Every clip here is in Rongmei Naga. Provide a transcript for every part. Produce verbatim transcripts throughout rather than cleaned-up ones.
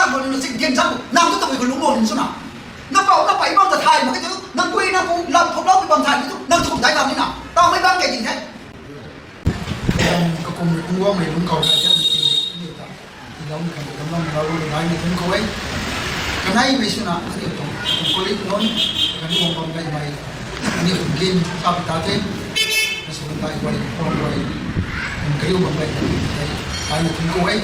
Nang tu tabui khou lungc lou nin swna, nang pou nang pei bam ta thay mak ke tu, nang pui nang pu lam thuk lou pi bam thay ni tu, nang tu kum dai bam ni na, tau mei bam kei ding the. Kakum rui kung guangmei lungc khou gay ta, aniu ta tiiloumei khang dam lou, lau lou nai ni thun khou e. Kaneimei swna aniu tuang, tuang colleague nunc, kaniw guang bam gaymei, aniu tuang gin sa pi ta the. Asw dai guay, phuam guay, kariu bam gaymei, ai ni thun khou e.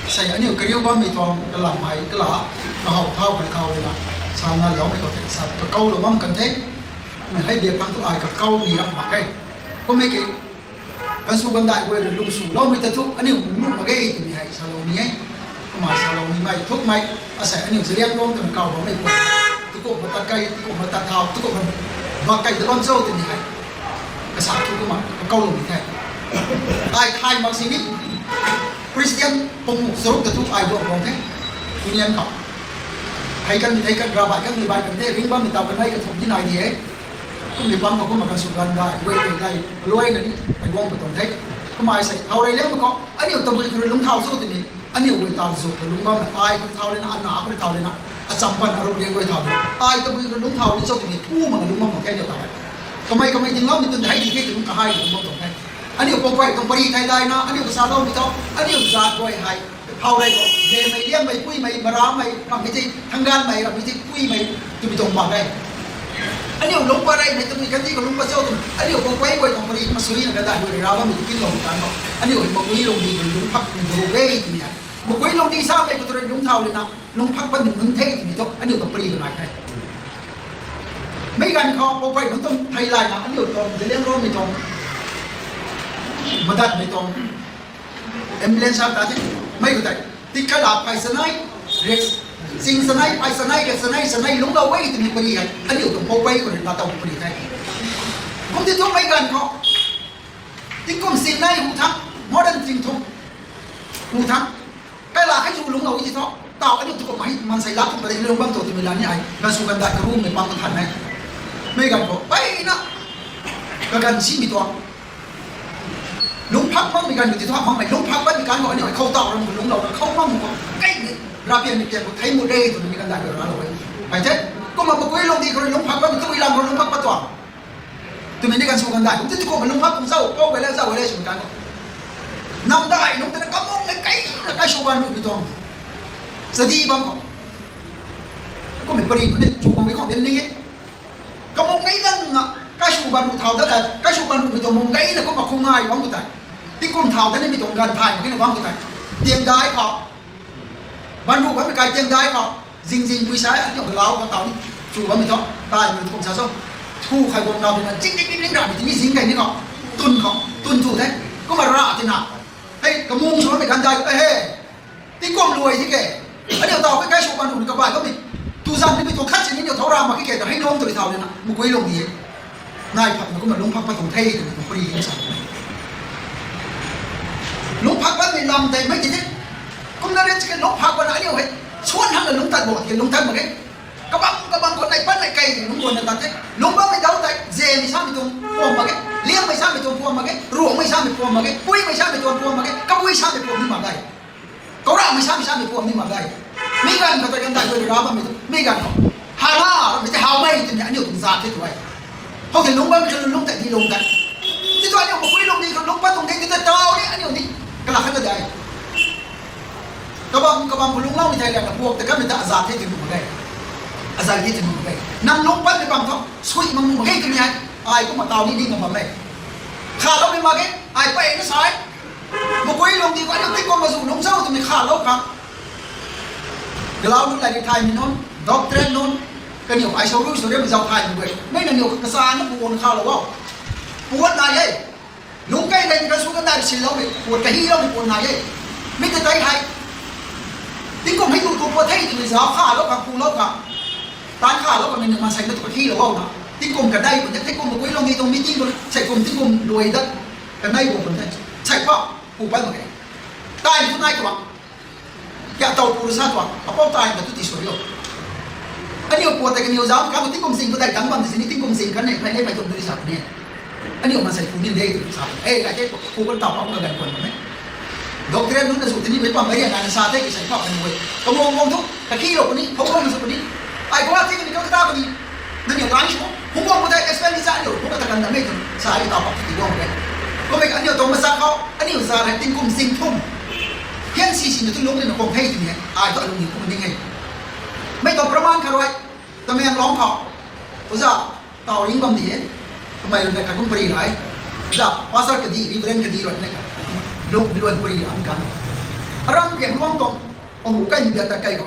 Sei aniu kariu bammei tuang kalam hei kala, kahow thau kan khou na, sa na loumei khou the, sa kakoulou bam kan the. Mei hei biak thang tu ai kakou ni ram mak e. Kummei ki, gansu gandai guay rui lung swloumei ta thu aniu nuh mak ge twmei hei salou ni e. Kumna salou nimei thukmei, asei aniu Zeliangrong twna kaw bammei guay, tukumh matat kai, tukumh matat thau, tukumh bak kai ta bam cho twmei hei kasa thu kumna kakoulou ni the. Ai thay mak sini, Christian pum charuk ta thu ai duak bam the. Union khou thei kan, thei kan, rabai kan, rabai kan the, ring bammei taw kanei kathumh ni nai ni e. Kummei bam khou kumna gansu gandai guay, guay, guay, luaina ni ai guang patuang the. Kumna sei thau rey liangmei khou aniu tabui khou rui lungc thau cho twmei, aniu guay taw zu khou lungc bam ai khou thau rui na, ana khou rui thau rui na, acham pan arup liang guay thau rui ai tabui khou rui lungc thau ni cho twmei thu mak lungc bam mak the aniu taw. Kamei kamei dingloumei tun thei di the twmei kahai lungc bam tuang the. Aniu pumpai tuang pari thei daina aniu kasaloumei tho, aniu zat guay hei thau rey khou, zemei, liangmei, puimei, maramei, ramhmei thei, thangganmei, ramhmei thei, puimei, twmei tuang bam e. Aniu lungc pat reymei twmei kandih khou lungc pat cho twmei, aniu pumpai guay tuang pari masuina gandai guay rui ra bammei tu kinlou tan khou, aniu hei Makuilungdi rui lungc phak ni bu e twmei e. Makuilungdi samei khou tu rui lungc thau rui na, lungc phak pat ni nunc the twmei thu aniu tuang pari kanei the. Mei ganv khou pumpai nunc tuang thei layna aniu tuang Zeliangrongmei tuang, madatmei tuang ambulance ta the. Mei khou tei ticket la phey chanei, rek ching chanei, phey chanei, rek chanei, chanei lungclou e twmei pari hei aniu tuang pumpai khou rui na taw pari the. Kum ti thu mei ganv khou tingkum singnei hu thang, more than ting thum hu thang, kaila hei zu lungclou e ti thu, taw aniu tu kum hei maansei laa kum pat de lungc bam tu twmei la ni ai gansu gandai karumei pang kathan e. Mei ganv khou mpeyna kaganv simei tuang lungc phak makmei ganv khou ti thu makmei lungc phak patmei ganv khou aniu hei khou taw ram khou lungclou na khou makmei khou keimei rapianmei pian khou thei mut re twmei gandai khou ralou e. Hei the, kumna Makuilungdi khou rui lungc phak patmei tabui lam khou lungc phak pat tuang twmei ni gansu gandai kum ti tu kum lungc phak kum zauc, kou gay le zauc gay le swmei ganv khou, namdai nunc tana kamung nei keina kaisw ganv ruhmei tuang, chadi bam khou, kummei pari khou ni chu bammei khou din ni e. Kamung nei nang na, kaisw ganv ruh thau dat tei, kaisw ganv ruhmei tuang mung keina kumna khou ngai bam khou tei, tingkum thau dat nimei tuang ganv thay mak kina bam khou tei, tiangdai khou, ganv ruh bammei kai tiangdai khou, zing zing pui sa e, aniu galau khou taw ni chu bammei thu, taimei kum sa cho, thu khai guang nau tina zing zing zing zing ramei tini zing kei ni khou, tun khou tun thu the, kumna ra tina, hei kamung sw bammei gandai e he, tingkum luai di ke, aniu taw khe kaisw ganv ruh ni kabai bammei, tu zan nimei tuang khat si ni aniu thau ra mak ki ke ta hei lung tu rui thau nina Makuilungdi e. Nai phakna kumna lungc phak pat tuang the twmei tuang pari kan sa, lungc phak patmei lam tei mei ti the. Kumna ri chike lungc phak patna aniu hei suan hangna lungc tat bo tike lungc tat mak ge. Kabam kabam khou nai pat nai kei lungc guanna tat the. Lungc bammei dau tei zemei samei tuang puam mak ge, liangmei samei tuang puam mak ge, ruangmei samei puam mak ge, puimei samei tuang puam mak ge, kabui samei puam ni mak ge. Kau ramei samei samei puam ni mak ge. Mi ganv khou ta gandai guay rui ra bammei tu mi ganv khou, hana ramei tei hawmei twmei aniu tuang zat the tu e. Khou tei lungc bammei khou lungc tei di lungc tei, ti tu aniu Makuilungdi khou lungc pat tuang the ti ta taw ni aniu ni kala khat na de. Kabam kabam khou lungcloumei thei la kapuak ta kanmei ta azat the twmei mak ge. Azat the twmei mak ge. Nang lungc patmei bam thu sui mak mak ge twmei hei ai kumna taw ni ding na bam e. Khaloumei mak ge, ai peyna sa e. Makuilungdi khou aniu tingkum mazu lungc cho twmei khalou khang, galau nunc, lairik thaymei nunc, doctorate nunc, kaniw ai sou rui sw riammei zauc thaymei guay mei nangniw kachana puan khalou o. Puan nai e. Lungc kei nai ni gansu gandai siloumei puan, kahiloumei puan nai e. Mi ta tei hei tingkum hei tu tu puat the twmei zauc khalou khang, pulou khang, taanc khalou khang nangniw maansei na tu kahilou o na. Tingkum kanei pun the, tingkum Makuilungdi tuang meeting khou sei kum tingkum luai dat kanei bo pun the. Sei pa pu pat mak ge. Taimei tu nai tuang, kya taw pu rui sa tuang, apou taimei ta tu ti sw rio. Aniu puat tei kaniw zauc khang tingkum sing khou dai dang bam ti sini tingkum sing kan ne, mei ne, mei tuang tu ti sa ni. Aniu maansei pu ni de tu sa e, kai the pu kan taw pa kan kuan bam e. Doctorate nunc na zu tini mei pam mei rian na sa the ki sai pam kan we. Kamang mong thu, kakhi lo puni, thou lo zu puni. Ai ko ti ni kau ta puni. Nani lai shu, hung bam ko ta expenditure ni, hung ka ta kan da mei tu, sa ai ta pa ti bam we. Ko mei aniu tong masa khou, aniu za na tingkum sing thum. Hian si si na tu lung ni na kong hei ti ni, ai tu alung ni kum ni hei. Mei tong praman kha rui, Tamenglong khou. Oja, tau ring bam di e. Kamei rui na kakum pari rai. Oja, pastor kadi, reverend kadi rui na ka. Lung bi luan pari ram kan. Aram piang luang tong. Ong kai ni ta kai ko.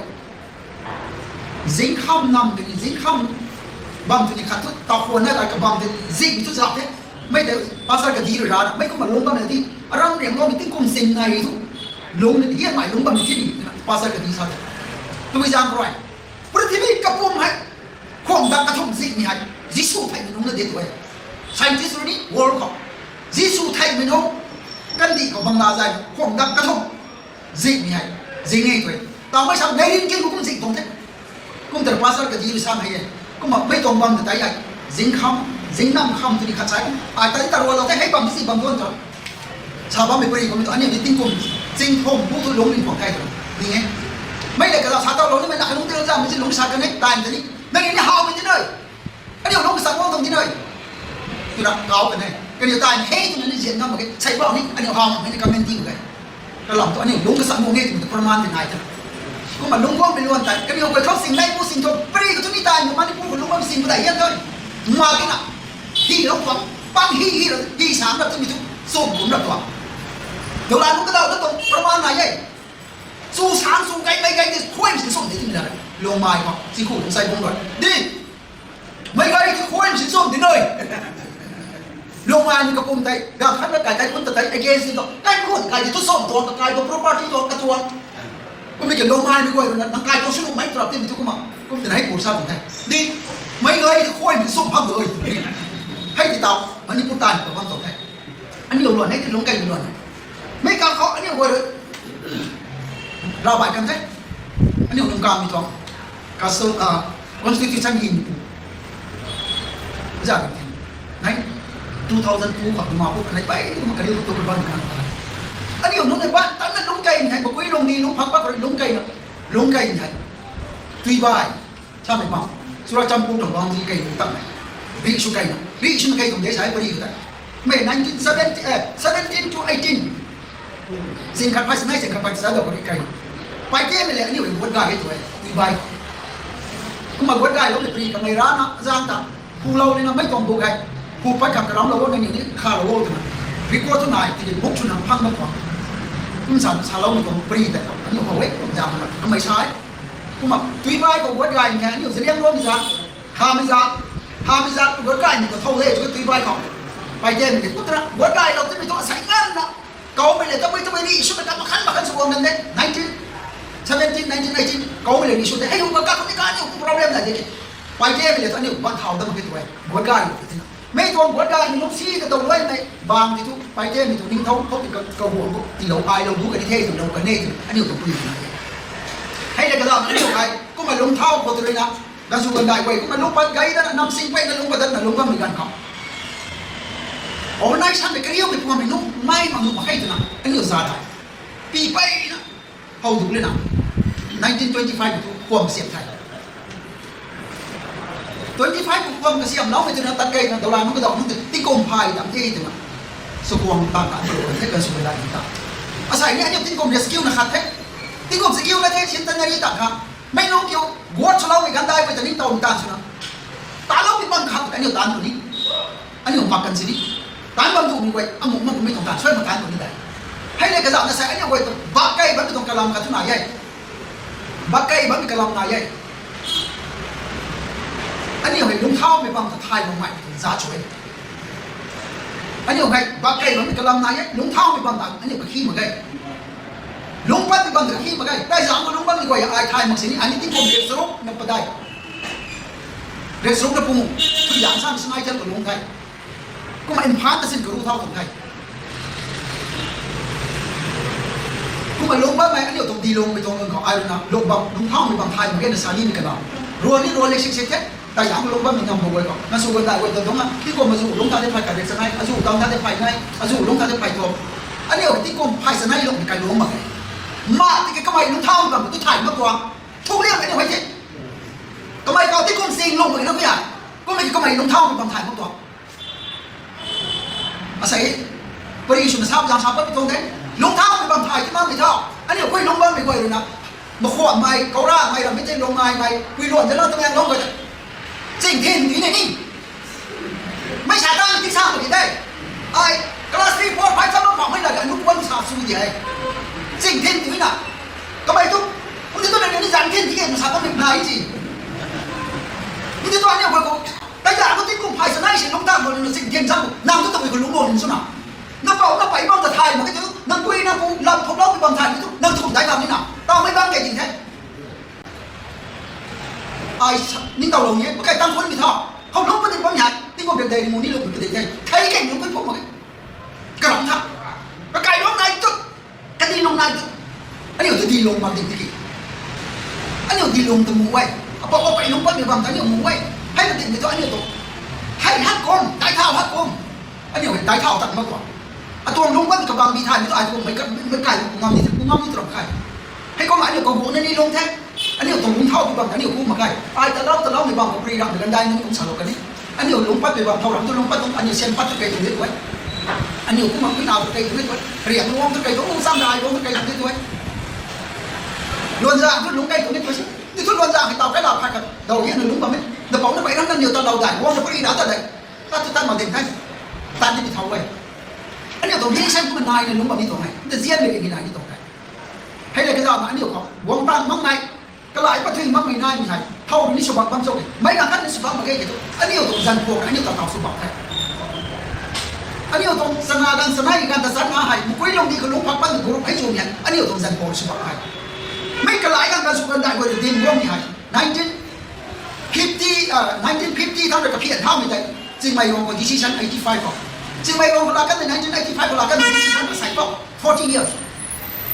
Zingkham nam tu ni, zingkham bam tu ni khat tu, ta khwan na ta ka bam tu, zing tu zak the. Mei te, pastor kadi rui ra, mei kum lung bam na di. Aram piang luang ni tingkum sing nai tu. Lung ni, hian mei lung bam ni ti ni, pastor kadi sa the. Tu zang rui. Prithibi kapum hei, khwang dak kathumh zingmei hei, Jisu theihmei nunc na di tu e. Scientist rui ni world khou, Jisu theihmei nunc, kandih khou bangla zai, khwang dak kathumh zingmei hei, zing e tu e. Tau mei sam, nai rin kin kum zing tuang the. Kum ta pastor kadi rui sam hei e. Kumna mei tuang bam ta tei hei, zingkham, zingnam kham tu ni khat sai. Ai ta ni ta rui lou the, hei bam si bam tuan ta. Sa bammei pari kum tu, aniu ni tingkum, zing thum, bu tu lung rin khwang kai tu. Ning e. Mei le kala sa tau lou ni mei na kanung tel zam, mei si lung sa kan e, time ta ni. Nang ni hawmei ti nai. Aniu lung sa bam tuang ti nai. Tuna kau kan e. Kaniu time hei tu na ni zian ngam mak e. Sai bam ni, aniu hawmei ni comment ti mak e. Kalam tu aniu lung kasa mak e, tu praman ni nai ta. Kumna lung guangmei luan tei, kaniu guay khou sing nai bu sing thum, pari ka tu ni tei, Manipur khou lung bam sing bu dai hian tei. Ma ki na, hi lou tuang, pang hi hi lou, hi sang rap tu mi tu, sum kum rap tuang. Dou la lung kadau na tuang, praman nai e. Chu sang chu kai kai kai tei, khuay sing sum tei ti mi la. Lung mai khou, si khu lung sai bung rui. Di, mei kai tei khuay sing sum di nai. Lung mai ni kapum tei, gam khat na kai kai khun ta tei, against ni tu, kai khun kai tei tu sum tuang, ka kai tu property tuang, ka tuang. Kum ni ke lung mai ni guay rui na, nang kai tu sinu mei trap ti mi tu kumna. Kum ti na hei kur sa bam the. Di, mei kai tei khuay sing sum pham tu e. Hei ti tau, Manipur tan ka bam tuang the. Aniu luan hei ti lung kai luan. Mei ka khou aniu guay rui. Rav bai kan the. Aniu lung kamei tuang. Castle, ah, constitution hin. Za kan the. Nai, two thousand two khou ma bu kan nai pai, ma kariu tu ban kan. Aniu nunc ni ban, tan na lung kai ni hei, bakui lung ni, lung phak pak rui lung kai na. Lung kai ni hei. Tui bai. Samei bam, Churachandpur tuang bam di kai lu tak mei. Ri sw kai na. Ri sw kai tuang de sai pari ta. Mei nineteen seventy, eh, seventeen to eighteen. Sing khat pai sinai, sing khat pai sa dou ko ri kai. Pai te mei le aniu guat gay tu e. Tui bai. Kumna guat gay lou mei pari kamei rana zang ta. Pu lou ni na mei tuang bu kai. Pu pai khat karam lou ni ni kha lou tu na. Record tu nai ti buk chu nang phang bam tuang. Kum sa sa lou ni tuang pari ta. Aniu hou e tuang zang na. Kamei sai. Kumna, tui bai khou guat gay ni, aniu Zeliangrong za, Hamei za, Hamei za, guat gay ni khou thau le, tui bai khou. Pai te mei de, putra, guat gay lou tei mei tu asai ngan na. Kaumei le, tabui tabui ni, issue na ka makhan makhan sw guang nan de, nineteen seventeen, nineteen eighteen, kaumei le ni sw de, hei hung ka ka ni ka ni problem na de. Pai te mei le, tu aniu ban thau da mak khe tu e, guat gay lou tei na. Mei tuang guat gay ni lung si ka tau luai mei, bang ti tu, pai te mei tu, ning thau, khou ti ka, ka guang khou, ti lou, ai lou, bu ka ni the, tu lou, ka ne, tu, aniu tu pui na. Hei le ka da, aniu kai, kumna lung thau khou tu rui na, Gansu gandai guay, kumna lung pat gay da na, nam sing pei na lung pat dat na lung bam ni gan khou. Overnight sam de kariu mei pum mei nu, mai ma nu ma hei tu na, aniu za dai. Pi pei na, hou du le na. Nineteen twenty-five tu, kuam siam thai. Twenty-five kum kuam kasiam lou mei tu na tat kei na, dou la nunc kadau nunc tu, tingkum phai dam the tu na. Sw kuam ta ka, tu na, the kan sw la ta. Asai ni aniu tingkum rescue na khat the. Tingkum rescue na the, centenary ta kha. Mei nunc kiu, guat sw lou mei gandai mei ta ni tau ni tan sw na. Ta lou mei bam khat, aniu tan tu ni. Aniu mak kan sini. Tan bam tu mei guay, amu mak mei tuang tan, sui mak tan tu ni dai. Hei le ka zau na sai, aniu guay tu, bak kei bam mei tuang kalam khat tu na ye. Bak kei bam mei kalam na ye. Aniu hei lungthau mei bam ta thay mak mei tuang za chu e. Aniu hei bak kei bam mei kalam na ye, lungthau mei bam ta, aniu kakhi mak ge. Lungpat mei bam ta kakhi mak ge. Tei zang khou lung bam ni guay ai thay mak sini, ani tingkum rep saruk na padai. Rep saruk na pung, tu zang sam sinai jan khou lung thei. Kumna Imphal ta sin karu thau tuang the. Kumna lung bam mei aniu tuang di lung mei tuang lung khou ai rui na lung bam, lungthau mei bam thay mak ge na sa ni ni ka na. Ruan ni ruan le sik sik the. Tei zang lung bam mei nam bam guay khou. Na sw guan dai guay ta dong a. Ki kum azu lung ta de phai ka de sa nai. Azu tam ta de phai nai. Azu lung ta de phai tuang. Aniu tingkum phay chanei lungmei kai lung mak e. Ma tiki kamei lungthau bam tu thay mak tuang. Thuk liang aniu hei the. Kamei kau tingkum sing lungmei na kua. Kummei ki kamei lungthau bam thay mak tuang. Asei, pari swna sa zang sa pat pi tuang de. Lungthau bam thay ti makmei thau. Aniu kui lung bammei guay rui na. Makhuamei, kau ramei, rammei tei lung naimei, kui luan de la Tamenglong guay ta. Ching thin ti ne ni. Mei sa tang ti sa mak ki de. Ai, class three, four, five sa lou pha mei la de, anu kuan sa sw di e. Ching thin ti na. Kamei tu, kum ti tu na ni zang thin ti ke, sa kamei nai ti. Kum ti tu aniu guay khou, tai za khou tingkum phay chanei si lungthau bam ni na ching thin zang, nang tu tabui khou lung lou ni sw na. Na pou, na pei bam ta thay mak ke tu, nang kui, nang pu, lam thuk lou pi bam thay ni tu, nang tu kum dai bam ni na. Tau mei bam ke di the. Ai sa, ningtowlou ni e, pakai tang khun mi tha. Khou lung pat di bam ni hei, tingkum rei dei ni mu ni lung pat di the. Thei ke lung khun phou mak e. Karam tha. Pakai lung nai tu. Kadi lung nai tu. Aniu tu di lung mak ding tiki. Aniu di lung tu mu e. Apou apei lung patmei bam ta aniu mu e. Hei na ding tu aniu tu. Hei hat kum, dai thau hat kum. Aniu hei dai thau tak mak tuang. Atuang lung pat kabam di thay ni tu ai tu mei ka, mei kai lung ngam ni, ngam ni tu ram khe. Hei kum aniu kaguh na ni lung the. Aniu tuang lungthau pi bam ta aniu ku mak khe. Ai talou, talou ni bam khou pri ram ni kan dai ni kum salou kan ni. Aniu lung pat pi bam thau ram tu lung pat tu aniu sian pat tu kei tu ni tu e. Aniu kumna kui na tu kei tu ni tu e. Riak luang tu kei tu, u sam rai luang tu kei tu ni tu e. Luan za tu lung kei tu ni tu si. Ni tu luan za hei tau kai la phat ka dau hi na lung bam e. Na pou na pei ram na niu ta lou dai, luang na pui na ta dai. Tat tu tat mak ding the. Tat ni pi thau e. Aniu tuang vision kumna nai na lung bam ni tuang e. Nta zian mei ri ni nai ni tuang e. Hei le kazauh na aniu khou guang tan makmei, kalai pathui makmei naimei hei thau ni sw bak bam cho e. Meic ganv khat ni sw bak mak ge ke tu aniu tuang zanc phuak aniu ta tau sw bak the. Aniu tuang chana ganv chanei ganv ta zan na hei mukui lung di kalung phak pan group hei chumei hei aniu tuang zanc phuak sw bak the. Mei kalai ganv ganv sw ganv dai guay ta din guangmei hei nineteen fifty, nineteen fifty thang rui kaphian thaumei tei, Chingmeirong khou decision eighty five khou, Chingmeirong khou laa kanmei nineteen eighty five khou laa kanmei decision asei khou forty years.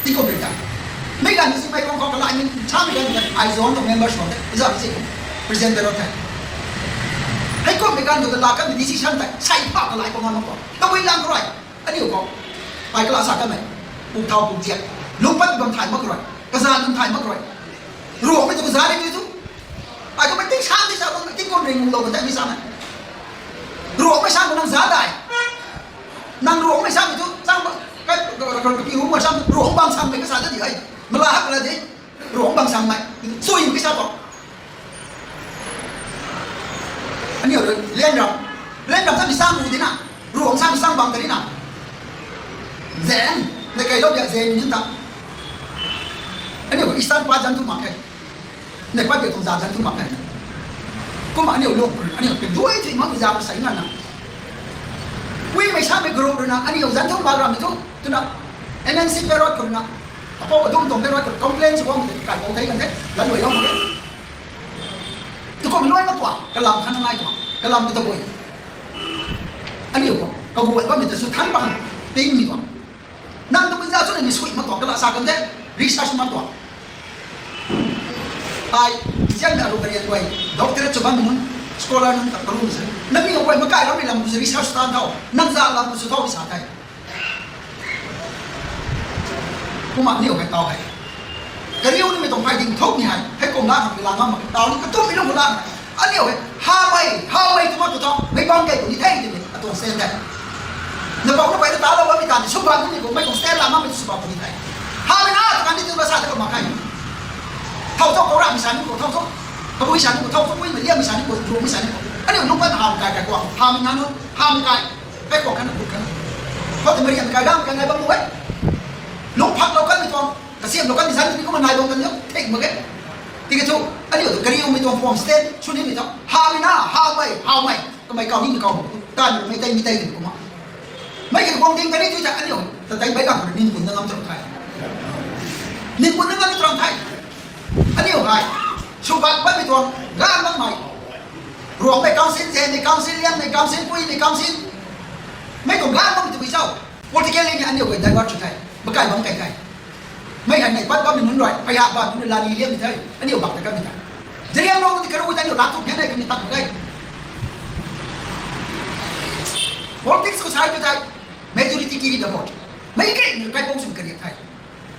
Tingkum rui ta. Mei ganv Chingmeirong khou kalai ni samei ganv ai zone tuang members khou tei za si present tei rou the. Hei kummei ganv khou ta laa kanmei decision tei sei pha kalai khou ngam mak khou tabui lang khou rui aniu khou ai kala sa kanmei pu thau pu ziak lungpat bam thay mak khou rui, kazanc bam thay mak khou rui, Ruangmei tu kazanc ni tu. Ai kumna ting sa, ting sa, tingkum ring lou kan tei mi sa na. Ruangmei sa nang za dai. Nang ruangmei samei tu chang ba, kai, kai, kai, kai, ruangmei sa, ruang bang sangmei kasa ta di hei. Mala hak la di. Ruang bang sangmei. Sui mi sa tu. Aniu rui lian ram. Lian ram sa mi sang bu di na. Ruang sa mi sang bang ta di na. Zen. Na kai lou bia zen ni ta. Aniu Eastern pa zan tu mak khe. Nei pat ke tuang za zan tu mak khe. Kumna aniu lung, aniu pin duai thui mak za sei ngan na. Puimei samei group rui na aniu zan tu mak ram tu, twna M N C parrot khou rui na, apou adum tuang parrot khou complain sw guang tei kai pou thei kan the, lan luai lou mak khe. Tu kumna luai mak tuang, kalam khan ngai tuang, kalam tu tabui. Aniu khou kaguay bammei ta sw than bang, tingmei tuang. Nang tu kumna za chu na ni sui mak tuang, kala sa kan the, research mak tuang. Ai, zianna ru karian guay, doctorate sw bammei nunc, scholar nunc ta karu se. Nangniw guay makai rammei lam khou research tan thau, nang za lam khou sw thau di sa the. Kumna aniu hei tau hei. Kariu nimei tuang phey ding thuk ni hei, hei kum la khang mi la ngam mak, tau ni katumhmei lung khou la. Aniu hei, hamei, hamei tu mak tu tho, mei bang kei tu ni the twmei atuang stand the. Na pou na pei na ta lou bammei ta ni, sw bang ni khou, mei tuang stand la ngammei sw bang ni the. Hamei na, tu kan ni tu la sa the mak khe. Thau thu, kau ramei sa ni khou, thau thu, kabui sa ni khou, thau thu, puimei liammei sa ni khou, ruangmei sa ni khou. Aniu lung pat hamei kai kai kuang, hamei na nu, hamei kai, kai kuang kan na kut kan. Khou tei mei riam kai dam kan nai bam mu e. Lung phaklou kanmei tuang, kasiamlou kanmei zanc tei kumna nai bam kan ni, thek mak e. Tiki thu, aniu tu kariumei tuang form stand sw nimei thu, hamei na, hamei, hamei, kamei kau nimei kau, tanmei tei mi tei ni kumna. Mei ki guang ding kan ni tu ta aniu, ta tei mei ganv khou nin kun na ngam tuang the. Nin kun na ngam tuang the. Aniu hei, sw bak bammei tuang, ganv makmei. Ruangmei council, Zenmei council, Liangmei council, Puimei council. Mei tuang ganv makmei tabui cho. Politically ni aniu guay divert sw the. Makai bam kai the. Mei hei nei pat bammei nunc rui, pei hak bam nunc rui lani liammei the. Aniu bak ta kanmei the. Zeliangrong ti karu ta aniu laa tu hian nei kani tak mak e. Politics khou sa tu the. Majority carry the vote. Meic gayna kaipouc sw kariak the.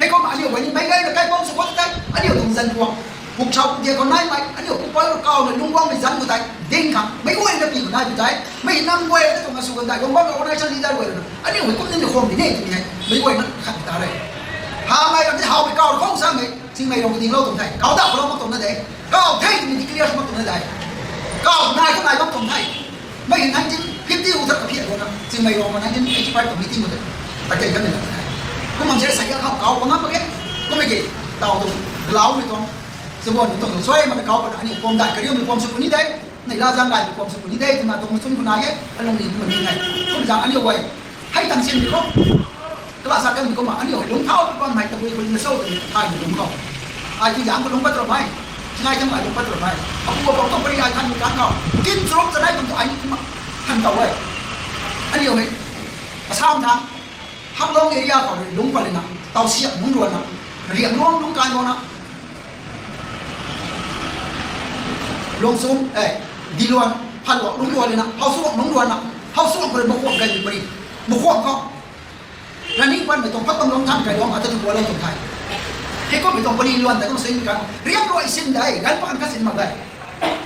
Heikumna aniu guay ni meic gayna kaipouc sw khou tei, aniu tuang zanc khou, puk chau puk diak khou naimei, aniu pupouc kauna lungc guangmei zanc khou tei ding khang meic guayna pi khou nai pi tei, mei nam guay na tuang sw kan dai guang bam organization leader guay na aniu hei kum ni ni khwang di ne twmei hei meic guayna khat ta re. Hamei ram ni howmei kau khou samei Chingmeirong khou dinglou tuang the, kau da khou lou mak tuang na de, kau the twmei declare mak tuang na de, kau nai khou nai bam tuang the. Mei nineteen fifty u tha kaphiat khou na Chingmeirong khou nineteen eighty five tuang meeting khou tei patei kanmei la the. Kum mang se sa ya khou kau pa ngam mak ge. Kummei ki, taw tuang, galaumei tuang, chabuanmei tuang suai mak kau pana aniu kuam dai kariumei kuam sw puni de, neihla zang gaymei kuam sw puni de twna tuang machun khou nai e, alung ni kum ni nai. Kum zang aniu guay hei tang sin di khou, class a kan di kumna aniu hei lungc thau bammei tabui khou ni na cho twmei thaymei lungc khou, ai tu zang khou lungc pat ramei, nai thang ai lungc pat ramei, apu apou tuang pari ai thanmei kan khou kin charuk chanei tuang tu ai ni kumna than tow e. Aniu hei Assam thang, Haflong area khou rui lungc pat lina, taw siak lungc ruanna, riang luang lungc kan ruanna, Lungsum, eh, Diluan, Phanluang lungc ruan lina, Hausuang lungc ruanna, Hausuang khou rui Makhuang kai pari, Makhuang khou raning panmei tuang phat bam lungc than kai luang ata tu kualou tuang the. Heikummei tuang pari luan tei kum sui kan riang ruai sin de, gan pakan khat sin mak de.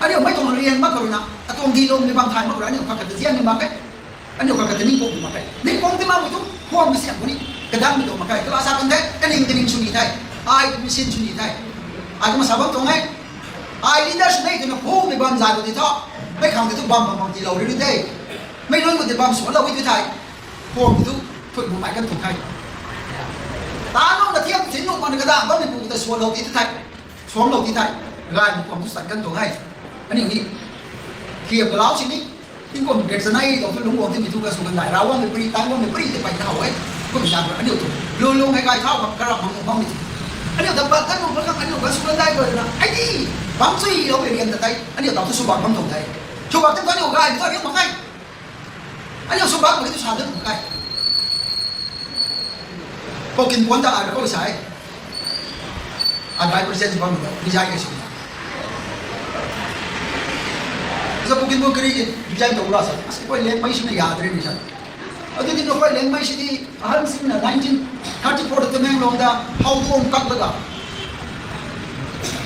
Aniu mei tuang riang mak khou rui na, atuang Dilungmei bam thay mak khou rui aniu khat khat ta zian ni mak e. Aniu khat khat ta ningkung mak e. Ningkung ti makmei tu khuam masiam khou ni, kadangmei tuang mak e. Kala sa kan the, kaning kaning sw ni the, ai machine sw ni the. Ai kumna sa bam tuang e. Ai leader sw nei twna phumei bam zay khou ti thu, mei khang ti thu bam bam bam tiilou ri ri de. Mei nunc khou ti bam suanlou e tu the. Khuam ti thu, thuy bu mai kan tuang the. Tanuna thiam sin nuh makna kadang bammei pu ta suanlou ti the. Suanlou ti the. Gaymei khuam tu san kan tuang e. Aniu ni thiam kalau sini, tingkum gek chanei tuang thu lungc guang timei thu kan sw kan dai, Ravguangc mei pari, Tangguangc mei pari tei pey thau e. Kum zang aniu tu lulung hei gay thau khang karap mang bam mei ti, aniu ta pat kan nuh mak khang aniu kan sw kan dai khou na hei ni, bam chuiloumei rian ta tei aniu taw thu sw bak bam tuang de. Sw bak tei aniu gaymei thu riu mak e. Aniu sw bak mak e tu sa dat mak e. Pu Kinpuan ta ai khou sa e. Ai vice president bam resign kai sw. Sa Pu Kinpuan kari resign tow la sa, asa koi Liangmei swna ya de re ni sa. Adu di na koi Liangmei sini, ahan sina nineteen thirty four ta Tamenglong ta how tuang kak laga,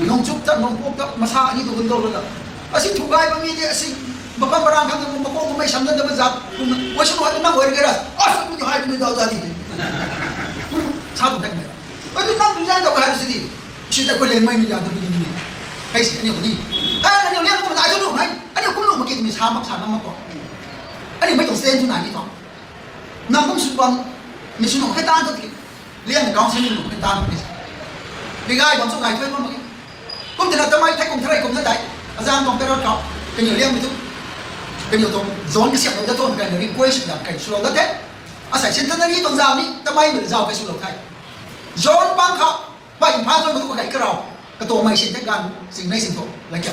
Nungchuk ta Nungpuk ta masa ani tu gun tow laga, asi thu gay bam ni de, asi mapam parang khang makung kamei sam na da ba zat, wai sw hai tu nang wai ri ra, asa tu hai tu ni daw za di. Sa tu thak mei. Adu nang resign tow hai sini, si ta koi Liangmei ni ya tu ni ni. Hei si aniu ni, hei aniu Liang tu na ai tu lu hei, aniu kum lu mak ki mi sa mak sa na mak ko. Aniu mei tuang stand tu na ni tuang. Nang kum sw bam, mi sw nuh khe tan tu ti, Liang council ni nuh khe tan tu ti. Ri gay bam sw gay thuy bam mak e. Kum tina tamei thei kum tharei kum na dai, azang tuang terot khou, kaniw Liangmei tu, kaniw tuang zone kasiamhlou dat tuang kaniw request dam kai swlou dat the. Asei centenary tuang zau ni tamei mei zau kai swlou the. Zone pang khou, bai Imphal zone khou tu kakai karau, katuang mei sin the ganv sing nei sing tu la kya.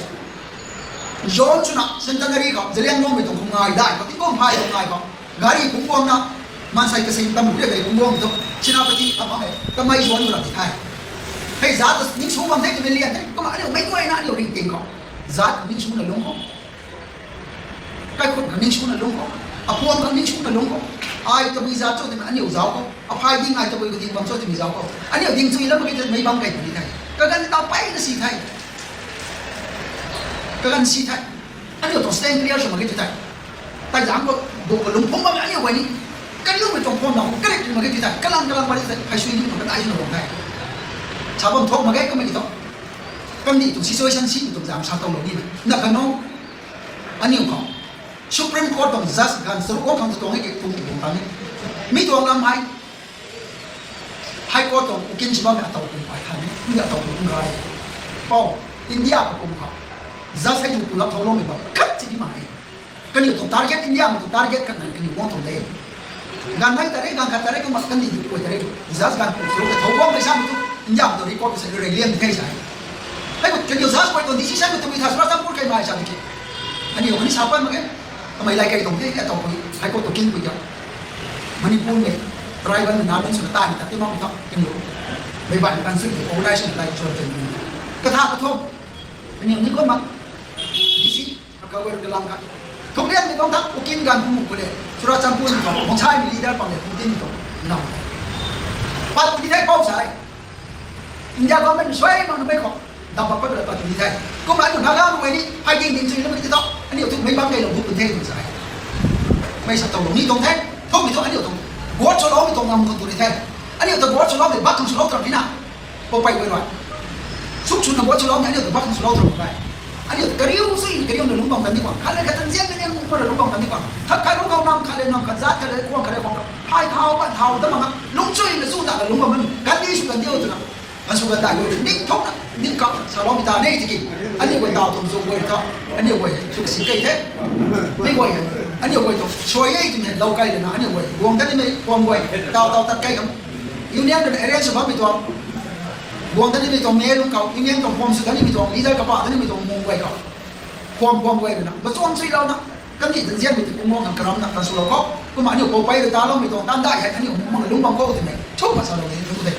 Zone swna centenary khou Zeliangrongmei tuang khou ngai dai khou, tingkum phay khou ngai khou, gari phungc guangna, maansei kasing tam ri kei phungc guang tu, Senapati amang e, tamei zone ram ti the. Hei zat ta ning sw bam the twmei lian the, kumna aniu meic guayna aniu ringting khou, zat ning swna lungc khou, kaikhun khang ning swna lungc khou, aphuam khang ning swna lungc khou, ai tabui zat cho twmei aniu zauc khou, aphay ding ai tabui khou ding bam cho twmei zauc khou, aniu ding chui lam kei twmei bam kei twmei the. Kaganv taw peyna si the. Kaganv si the. Aniu tuang stand clear sw mak ge tw the. Tei zang khou, bu khou lungc phungc bammei aniu guay ni, kaniumei tuang phuam na khou karik mak ge tw the. Kalang kalang mak ge tw the. Hei sui ni mak kadai swna bam the. Sa bam thuk mak ge kummei ki thu, kandih tuang situation simei tuang zam sa towlou ni na kanu. Aniu khou Supreme Court tuang judge ganv charuk guang khang tu tuang e ki pu tuang tan e. Mi tuang lam hei High Court tuang ukin si bammei atow pu pay than e, mi atow pu kum gay. Pou, India khou kum khou judge hei tu pulap thouloumei bam khat si di mak e. Kaniw tuang target, Indiamei tuang target khat nai kaniw guang tuang de. Ganv nai ta re, ganv khat ta re kumna kandih tu koi ta re tu, judge ganv pu charuk ta thou guangmei samei tu Indiamei tuang record sa rui liam di khe sa e. Hei khou kaniw judge guay tuang decision khou twmei tha Churachandpur kei mai sa di ki, aniu kani sa pat mak e. Kamei lai kei tuang the, atow pui High Court tuang kin pui ta, Manipurmei tribal na nunc swna tanmei ta ti makmei tha kaniw mei ban kan sui tuang organization lai chwn tei, katha kathum, kaniw ni kumna D C, kaguay rui kalam khat, thuklianmei tuang tha ukin ganv pu khou le, Churachandpurmei tuang Khongsaimei leader pang le pu tin tuang nau. Pat ni the pou sa e. India government suai mak na mei khou dam pat pat la pat ni the. Kumna aniu Naga mei ni hei ding ding chui na mei ti tho. Aniu thu mei bam kei lou bu pun the tw sa e. Mei sa tow lou ni tuang the. Thumei thu aniu tuang guat swloumei tuang nam khou tu ni the. Aniu ta guat swloumei bak khang swlou tram ni na. Poupey guay rui suk swna guat swloumei aniu ta bak khang swlou tram ni. Aniu ta kariu sui kariu na lungc bam kan ni kuang. Khat le khat tanzian kaniw kumna lungc bam kan ni kuang. Khat khat lungc khou nam khat le nam khat zat khat le kuang khat le kuang. Hai thau ban thau ta mak na lungc chui na su ta ka lungc bam kan ni sw kan diu twna. Kan sw kan dai guay ni thuk na ni kap saloumei ta ni tiki. Aniu guay taw tuang zu guay ta. Aniu guay suk si kei the. Mei guay. Aniu guay tuang suai e twmei lou kai lana aniu guay guang ta nimei kuang guay taw taw tat kei kam. Union rui arrange sw bammei tuang. Guang ta nimei tuang mei lung khou union tuang form sw ta nimei tuang leader kapa ta nimei tuang mung guay khou. Form form guay rui na machuan suilouna kandih tanzianmei ti pungmang khang karamna kan swlou khou kumna aniu poupey rui taloumei tuang tandai hei aniu mung lungc bam khou twmei chuk ma salou ni thu de.